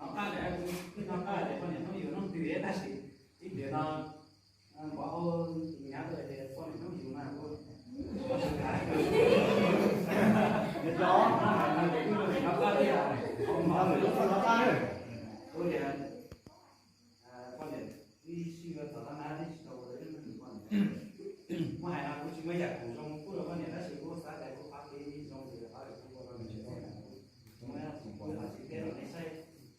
Nov qab tias, nov qab tias poj niam hnub yug hnub twg tab sis ib pliag no npov hau nyab tias poj niam hnub yug mas kuv nov qab tias, kuv tias poj niam ib sij yuav txog qab nab ib tsis tau ua ib hnub poj niam. Muab hais no kuv tsis muaj yam kuv zoo kuj rau poj niam tab sis kuj xav tias kuv qhov kev zoo ces qhov kuv ua rau nws tsis tau. Kuv muab kuv qhov txhais teb rau nej saib,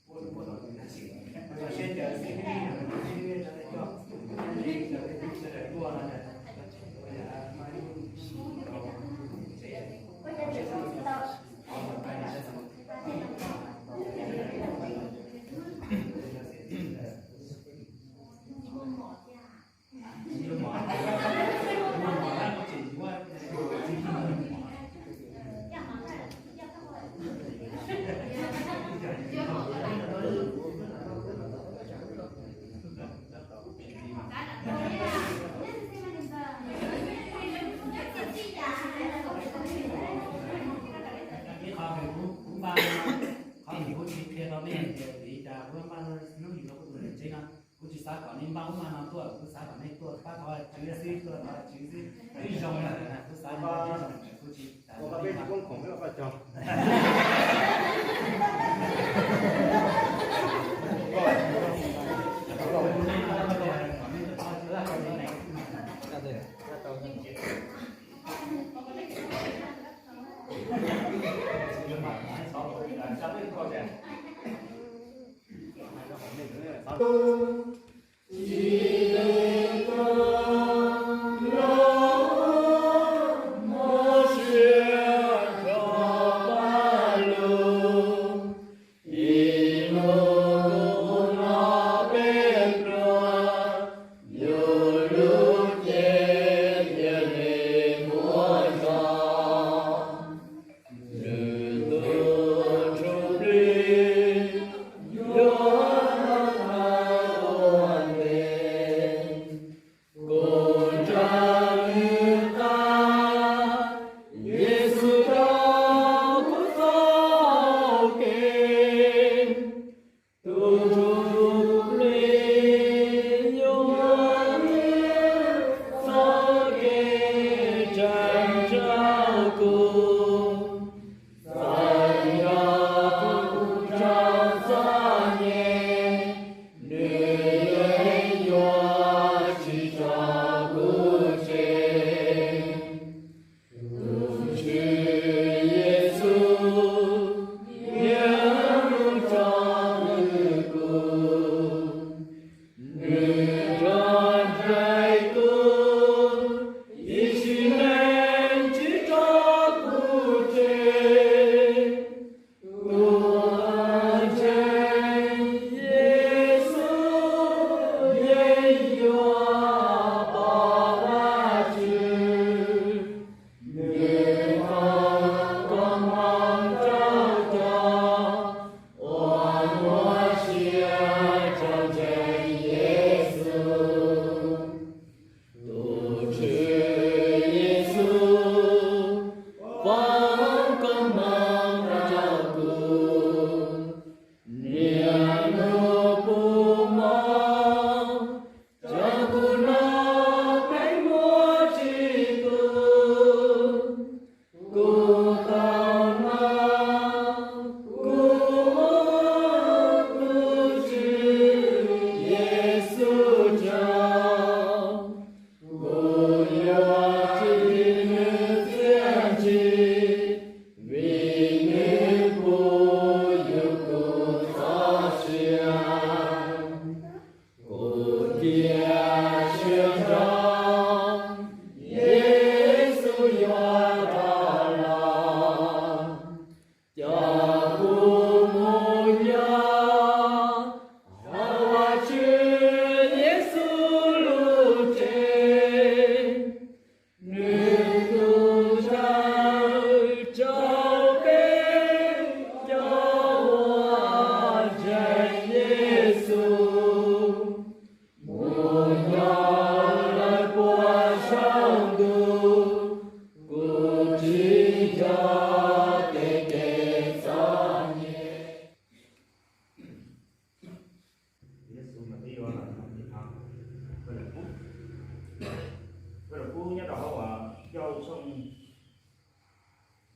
kuj rau nws tab sis kuv tso siab tias xib fwb no nws tsis tso tej coj, sawv daws tuaj no Ib qho kuv, kuv npaj, qhov kuv tsis qhia rau nej tias vim li cas kuv npaj hnub yug rau kuv tus niam tsev no, kuv tsis xav kom nej npaj lub maj no tuaj, kuv xav kom nej tuaj pab thov Tswv xwb, tuaj thov Tswv xwb, twb zoo lawm na, kuv xav nej zoo, kuv tsis tas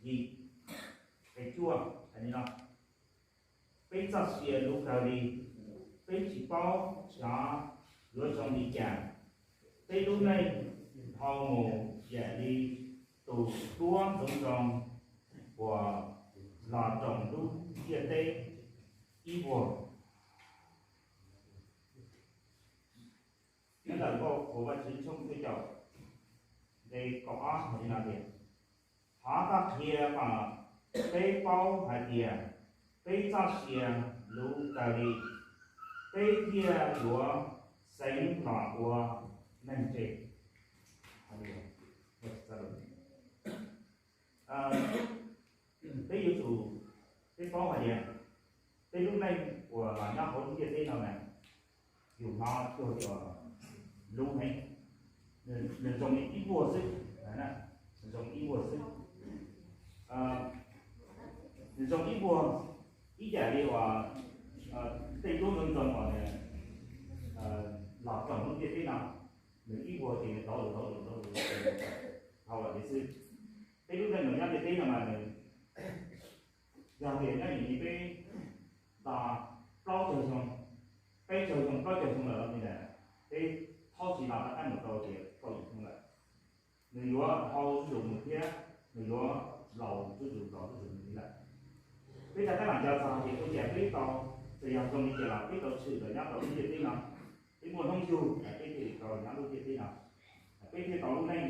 Nqe cuaj hais li no: Peb txoj sia luv kawg li, peb tsis paub xyov yuav zoo li cas. Peb lub neej dhau mus yam li tus duab ntxoov ntxoo uas los roos lub ntiaj teb ib vuag. Nyob ntawm Nkauj Qhuas Vajtswv tshooj cuaj caum, nqe kaum ob hais li no tias: Thov koj qhia kom peb paub hais tias peb txoj sia luv kawg li, peb thiaj yuav xeev los ua neeg ntse. Peb yuav tsum, peb paub hais tias peb lub neej uas los nyob hauv lub ntiaj teb no na, yus hnov cuag tias luv heev, nws zoo li ib vuag xwb, nws zoo ib vuag xwb, nws zoo ib vuag, ib yam li uas tej duab ntxoov ntxoo uas los roos lub ntiaj teb no, nws ib vuag ces nws tau lus tau lus tau lus tau lus li xwb. Peb lub neej los nyob ntiaj teb no mas nws yog tias nyob ib yam li peb nto plaub caug xyoo, peb caug xyoo plaub caug xyoo lawm los li ntawd, peb thaub tsis los rov qab mus rau tias kaum yim xyoo lawm, nws yuav dhau zuj zus mus thiab nws yuav laus zuj zus laus zuj zus mus li lawm. Peb rov qab los nco txog hais tias ua cas peb tau, txawm yog zoo li cas los peb tau tshwm los nyob rau lub ntiaj teb no, peb muaj hnub yug peb thiaj li tau nyob lub ntiaj teb no, peb thiaj tau lub neej,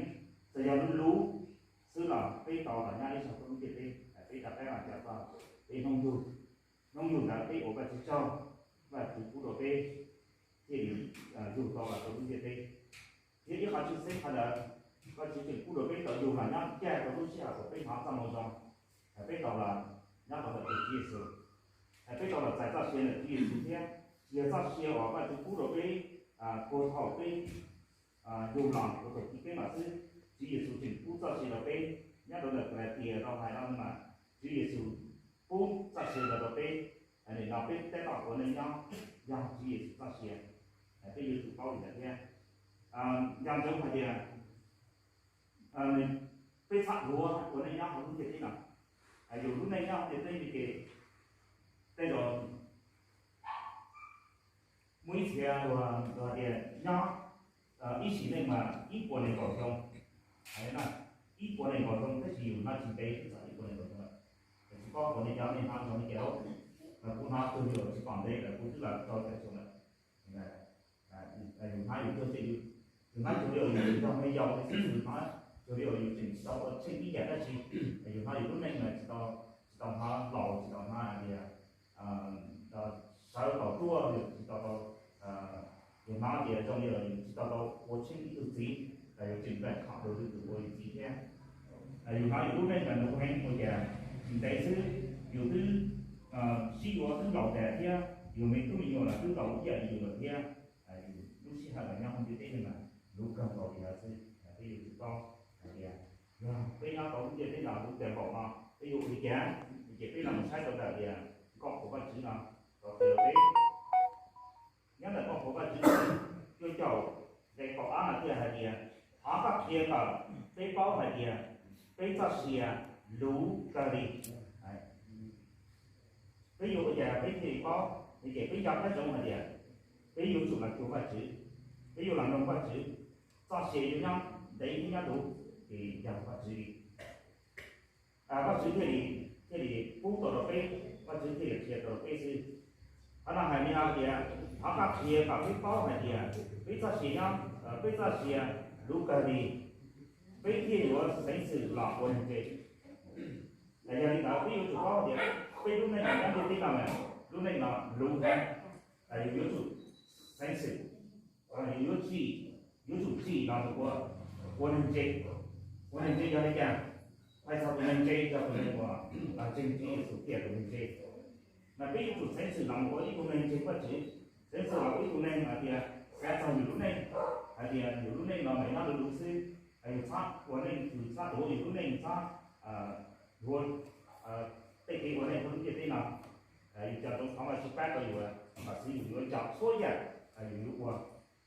txawm yog luv luv xwb los peb tau los nyob ib zaug rau lub ntiaj teb, peb rov qab los nco txog peb hnub yug, hnub yug ntawd peb ua Vajtswv tsaug, Vajtswv pub rau peb thiaj li yug tau los rau lub ntiaj teb. Thiab ib qhov tshwj xeeb qhov ntawd, Vajtswv tseem pub rau peb tau yug los nyob ncaj rau lub sij hawm uas peb hnov txoj moo zoo, peb tau los nyob tau ntawm tus Tswv Yexus, peb tau los txais txoj sia ntawm Tswv Yexus thiab. Tsis yog txoj sia uas Vajtswv pub rau peb puag thaum peb yug los puag thaum chiv keeb los xwb, Tswv Yexus tseem pub txoj sia rau peb. Nyob rau ntawm Kalatias tau hais no mas Tswv Yexus pub txoj sia ntawd rau peb, nim no peb tab tom ua neej nyob yog Tswv Yexus txoj sia. Peb yuav tsum paub li ntawd thiab. Nco ntsoov hais tias peb txhob dhuav ua neej nyob hauv lub ntiaj teb no. Yus lub neej nyob hauv ntiaj teb li ces tej zaum muaj ib txhia luag hais tias nyob ib sim neej mas ib puas nees nkaum xyoo, ib puas nees nkaum xyoo tab sis yus hnov tsis ntev twb txog ib puas nees nkaum xyoo lawm. Tsis paub puas nej cov nej hnov zoo li cas, mas kuv hnov tug yawg tsis pom ntev lawm kuv twb los rau caum xyoo lawm. Yus hnov yus tuag xwb, yus hnov cuag li yus tseem yog me yaus li xwb, yus hnov cuag li yus tseem tsis tau ua tsheej ib yam dab tsi. Yus hnov yus lub neej mas tsis tau, tsis tau hnov laus, tsis tau hnov tias sawv laus tuaj, yus tsis tau tau, yus hnov tias zoo li yus tsis tau tau ua tsheej ib tug txiv, yus tseem nplaim khom rau lwm tus ua yus txiv thiab. Yus hnov yus lub neej mas nuv heev ua cas tsis ntev xwb yus twb sib yuav twb laus tas thiab, yus me tub me nyuam los twb laus ib yam li yus lawm thiab. Lub sij hawm los nyob hauv ntiaj teb no mas luv kawg nkaus li no xwb. Peb yuav tsum paub hais tias yog peb nyob tau lub ntiaj teb no luv kawg nkaus no peb yuav ua li cas? Ces peb los mus saib rau ntawm tias Nkauj Qhuas Vajtswv no tau qhia rau peb. Nyob ntawm Nkauj Qhuas Vajtswv cuaj caum nqe kaum ob no thiaj hais tias, thov koj qhia kom peb paub hais tias peb txoj sia luv kawg li. Peb yuav ua cas peb thiaj li paub? Ces peb nco qab zoo hais tias peb yuav tsum los cuag Vajtswv, peb yuav los mloog Vajtswv, txoj sia yuav nyob ntev thiab nyob luv ces yog Vajtswv li. Vajtswv thiaj li, thiaj li pub tau rau peb, Vajtswv thiaj li qhia tau rau peb xwb. Qhov no hais li no tias thov koj qhia kom peb paub hais tias peb txoj sia nyob, peb txoj sia luv kawg li, peb thiaj yuav xeev xwm los ua neeg ntse. Yog li ntawd peb yuav tsum paub tias peb lub neej nyob ntiaj teb no, lub neej no luv heev, yuav tsum xeev xwm, yuav tsum tsim los ua, ua neeg ntse. Ua neeg ntse yog li cas? Hais txog tus neeg ntse yog tus neeg uas ntseeg Tswv Yexus tias tus neeg ntse. Mas peb yuav tsum xeev xwm los ua ib tug neeg ntseeg Vajtswv, xeev xwm los ua ib tug neeg hais tias xav txog yus lub neej, hais tias yus lub neej no mas nyob luv luv xwb, yus txhob ua neej, yus txhob tuav yus lub neej, txhob tuav tej kev ua neej hauv lub ntiaj teb no. Yus cog ntsoov qhov Vajtswv pab rau yus, tam sim yus yuav cog txhua yam yus yuav ua.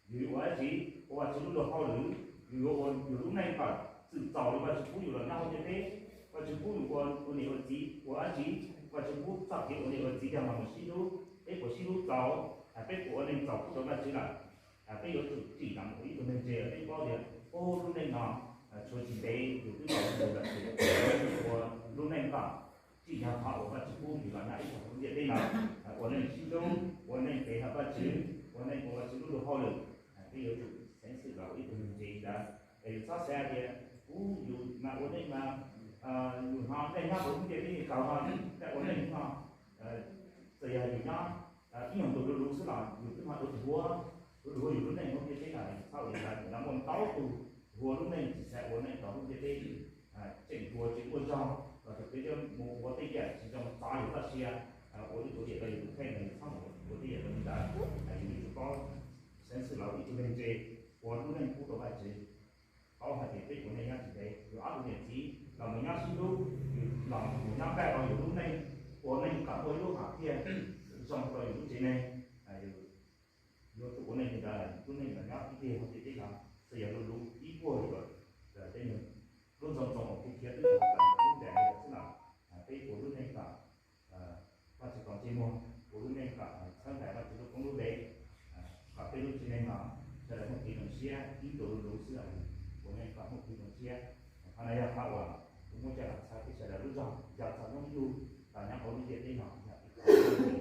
Yus yuav ua dab tsi? Ua Vajtswv lub luag hauj lwm, yus yuav ua yus lub neej kom txwm txaus li Vajtswv pub yus los nyob hauv ntiaj teb. Vajtswv pub yus ua Ua niam ua txiv ua dab tsi, Vajtswv pub txoj kev ua niam ua txiv yog los mus sib hlub, peb puas sib hlub txaus, peb puas ua neej txaus pub rau Vajtswv lawm? Peb yuav tsum tsim los mus ua ib tug neeg ntse, peb paub tias, o, lub neej no tshuav tsis ntev yus twb los mus lawm, ua lub neej kom tsim nyog qhov uas Vajtswv pub yus los nyob ib txhis hauv lub ntiaj teb no, ua neej sib hlub, ua neej pe hawm Vajtswv, ua neej ua Vajtswv lub luag hauj lwm. Peb yuav tsum xeeb xwm los ua ib tug neeg ntse li ntawd. Es yus txhob xav tias, u, yus mas ua neej mas, yus hnov neej nyob hauv lub ntiaj teb no, ua neej no, txawm yog yus nyob ib nyuag ntu luv luv xwb los yus twb hnov duav duav, duav duav yus lub neej hauv ntiaj teb no. Yus txhob ua li ntawd, yus no muaj ntau tus ua lub neej tsis xav ua neej rau lub ntiaj teb, tseem ua tsis muaj zog los tus peb coj mus ua tej yam tsis zoo txov yus txoj sia, ua ib tus diam rau yus tus kheej los yus txhob mus ua tej yam zoo li ntawd. Yus yuav tsum paub xeeb xwm los ua ib tug neeg ntse, ua lub neej pub rau Vajtswv. Paub hais tias peb ua neej nyob tsis ntev, yus ob tug niam txiv los mus nyob sib hlub, yus los mus nyob npaj rau yus lub neej, ua neej kom muaj ib lub hom phiaj zoo rau yus lub tsev neeg. Yuav tsum ua neej li ntawd, lub neej los nyob ib teg hauv ntiaj teb no, txawm yog luv luv ib puag yus, tej neeg lub ntxoov ntxoo uas khiav khiav twb tau lub ntees xwb los peb ua lub neej kom Vajtswv tau ntsej muag, ua lub neej kom txhawb nqa Vajtswv lub koob lub npe, kom peb lub tsev neeg no sawv daws muaj kev zoo siab, ib tug luv luv xwb los ua neej kom muaj kev zoo siab. Qhov no yog qhov uas kuv muab coj los txhawb peb sawv daws lub zog, yog txog hnub yug los nyob hauv lub ntiaj teb no yog ib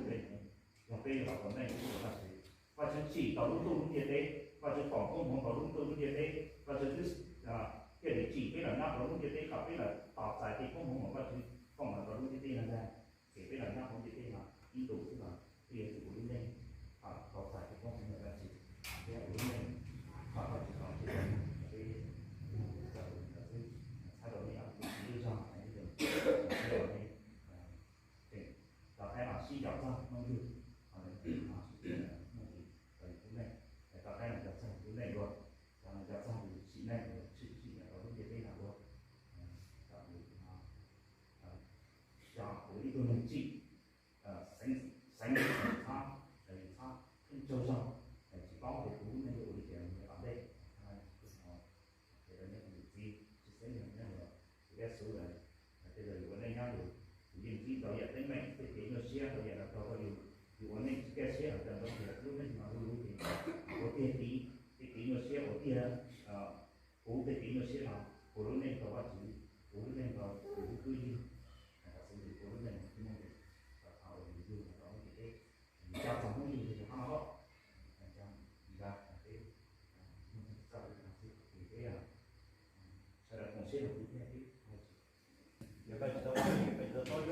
qho zoo peb los ua neej ua Vajtswv. Vajtswv tsim tau lub ntuj lub ntiaj teb, Vajtswv foom koob hmoov rau lub ntuj lub ntiaj teb, Vajtswv twb thiaj li tsim peb los nyob rau lub ntiaj teb kom peb los tos txais tej koob hmoov uas Vajtswv foom los rau lub ntiaj teb no ntag. Ces peb los nyob hauv ntiaj teb no ib ntus xwb los peb yuav tsum ua lub neej kom tau txais tej koob hmoov ntawm Vajtswv, peb ua lub neej kom Vajtswv tau ntsej muag, peb ua txoj hlub ntawd xwb. Txhawb rau nej ob tug txiv lub zog, nej tseem rov qab los sib nco txog hnub yug, ho lawv tseem ho sib nco ntawm hnub yug rau yus lub neej, rov qab los nco txog yus lub neej dua, cov no nco txog yus sim neej uas tshwm sim nyob rau lub ntiaj teb no dua, kom yus xyov ua ib tug neeg tsim, xeev, xeev txhob, txhob pheej tsaug zog, tsis paub tias kuv lub neej yuav ua li cas mus rau tom ntej. Ces rau nej tus txiv tsis xeeb nyob tus dab xub lawm, tej zaum yus ua neej nyob yus, yus yeej ntsib ntau yam teeb meem, tej kev nyuaj siab, ntau yam los raug rau yus, yus ua neej tsis kaj siab los raug ntau tiam lub neej no luv luv ces ua tiag tiv, tej kev nyuaj siab ua tiag, puv tej kev nyuaj siab no, puv lub neej rau Vajtswv, puv lub neej rau tus kwv yug, xwv yus ua lub neej tsis muaj nqis, rau qhov uas yus yug los rau lub ntiaj teb, yus coj txog hnub yug yus qhov no lawm, ntawd peb txawj ua no xwb ces peb sawv daws koom siab rau kuv thiab peb. Yog koj tsis tau paub, koj tsis tau paub.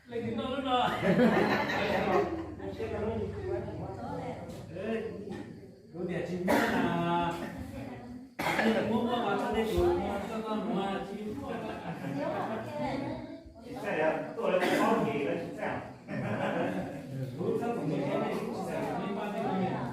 Leej twg noj lub no? Kuv tias tsis muab na. Muab muab mas txhob tej tus muab txhob koj muab tsis muab. Tsis txawj tuaj lawv tsis paub ces lawv tsis txawj. Kuv txhob txom nyem nej tsis txawj nej pab tej tus.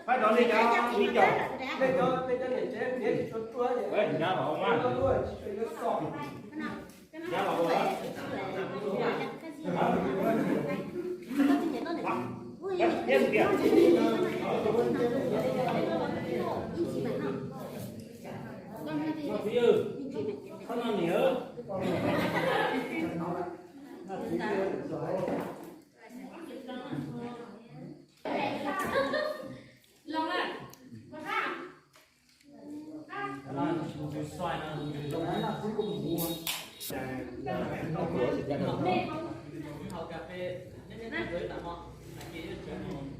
Pab rau nej cov, nej cov, nej cov los mas.